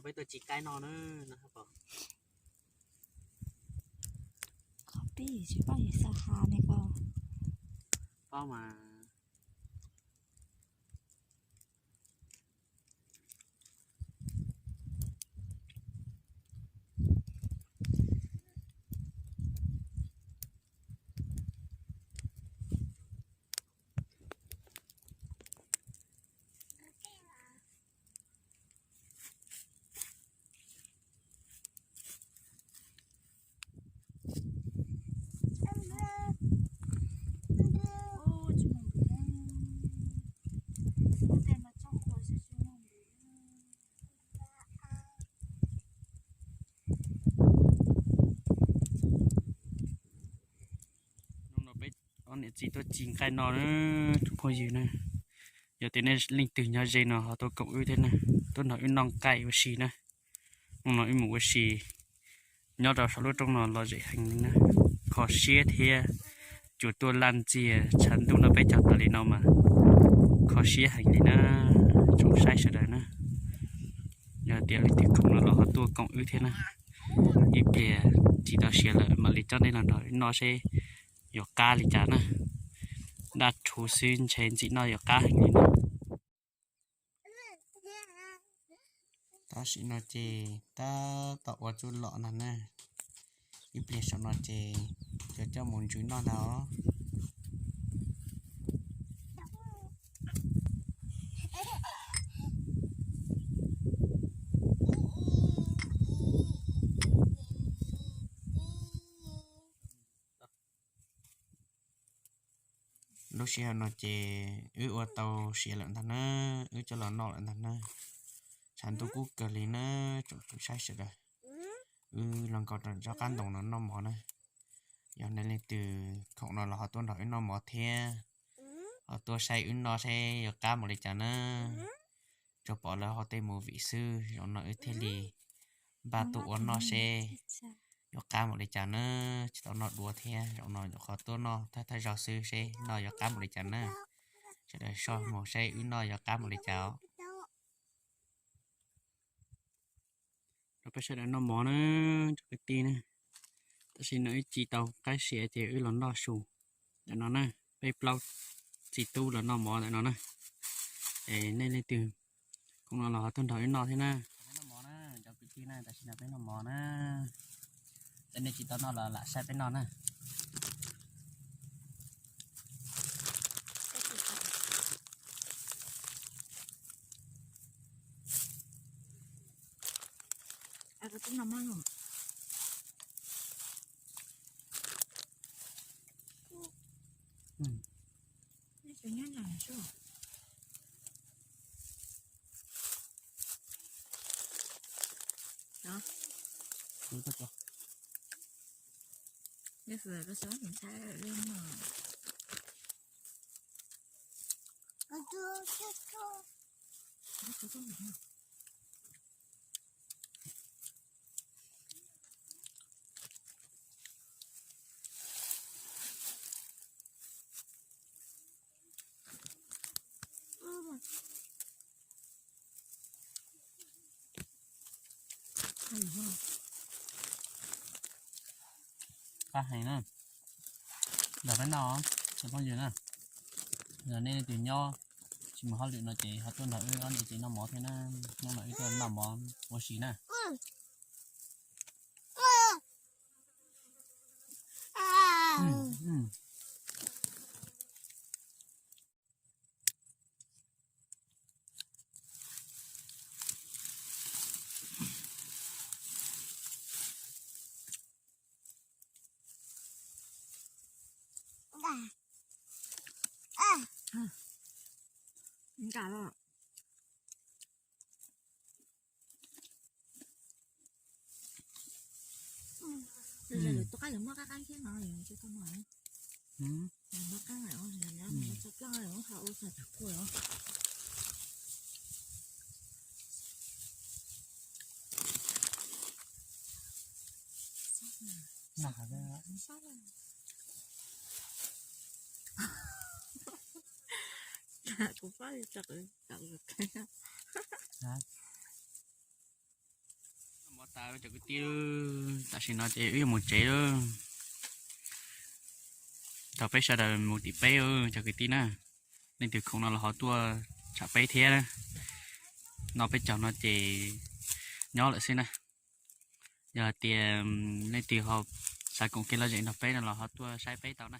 Peb tuaj ci qaib no na, no hab pom. Qhov peb tsis paub yus xa ha ne ko. Paub mas. Hnub no peb ob niam txiv tuaj ci nqaij no na, tus phooj ywg na. Yog tias nej leej twg nyob ze no ho tuaj koom wb thiab na, tuaj nrog wb noj nqaij ua si na. Hnub no wb mus ua si nyob rau saum lub roob no lom zem heev li na, kho siab thiab. Tsuas tuaj laj ntxiag tshav ntuj no peb caug tas li no mas kho siab heev li na, tsoom saib sawv daws na. Yog tias leej twg khoom no los ho tuaj koom wb thiab na. Ib pliag tsis tau siav lawm mam li coj nej los nrog wb noj seb yuav qab li cas na. Daj rhuv xwb ntshe ntxim noj yuav qab heev li na. Tam sim no ces tab tom ua tsuj lom ntag na. Ib pliag saum no ces yuav coj mus ntsws noj ntag os. Lub sij hawm no ces wb ua tau siav lawm ntag na, wb coj los noj lawm ntag na. Tshav ntuj kub kawg li na, tsoom saib sawv daws. Wb los nkaus rau tsob qab ntoo no noj mov na. Yog nej leej twg khoom no los ho tuaj nrog wb noj mov thiab, ho tuaj saib wb noj seb yuav qab npaum li cas na. Tsuas pom lawv ho tej movie xwb, zaum no wb thiaj li npaj tuaj ua noj seb yuav qab npaum li cas na. Tsis tau noj dua thiab, zaum no nyuam qhuav tuaj noj thawj thawj zaug xwb seb noj yuav qab npaum li cas na. Sawv daws soj mus seb wb noj yuav qab npaum li cas os. Rau peb sawv daws noj mov na, cov kwv tij na. Tam sim no wb ci tau qaib siav ces wb los noj su ntawm no na. Peb plaub txiv tub los noj mov ntawm no na. Es nej leej twg khoom no los ho tuaj nrog wb noj thiab na. Noj mov na, cov kwv tij na, tam sim no peb noj mov na. Cov nej tsis tau noj los lam saib peb noj na. Qab heev na, nrog peb noj, cov phooj ywg na. Yog nej leej twg nyob tsis mus hauj lwm no ces ho tuaj nrog wb ob niam txiv noj mov thiab na. Hnub no wb tuaj noj mov ua si na. Kuv pab li tau. tas cov kwv tij, tam sim no ces wb yuav mus tsev lawm. Thov peb sawv daws mus tim peb cov kwv tij na. Leej twg khoom no los ho tuaj tsham peb thiab. No peb caug no ces nyob lawm xwb na. Yog hais tias leej twg ho xav koom kev lom zem nrog peb no los ho tuaj saib peb tau na.